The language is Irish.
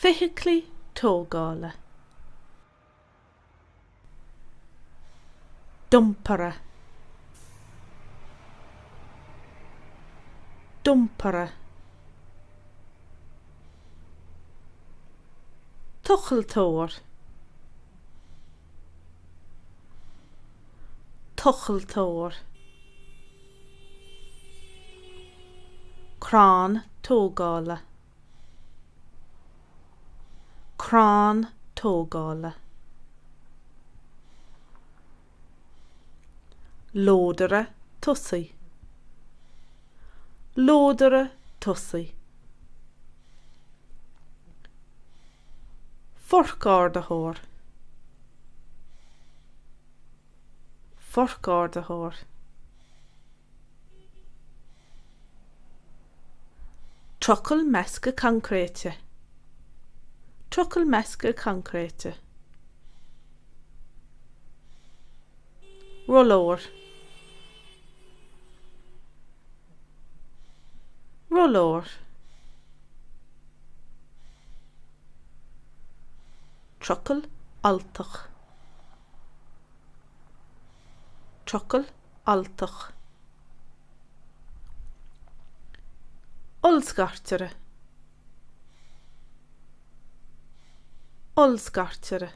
Feithiclí tógála. Dumpaire. Dumpaire. Tochaltóir. Tochaltóir. Crann tógála. Crann tógála. Lódaire tosaigh. Lódaire tosaigh. Forcardaitheoir. Forcardaitheoir. Trucail measctha coincréite. Trucail measctha coincréite. Rollóir. Rollóir. Trucail altach. Trucail altach. Ollscairtire. Ollscairtire.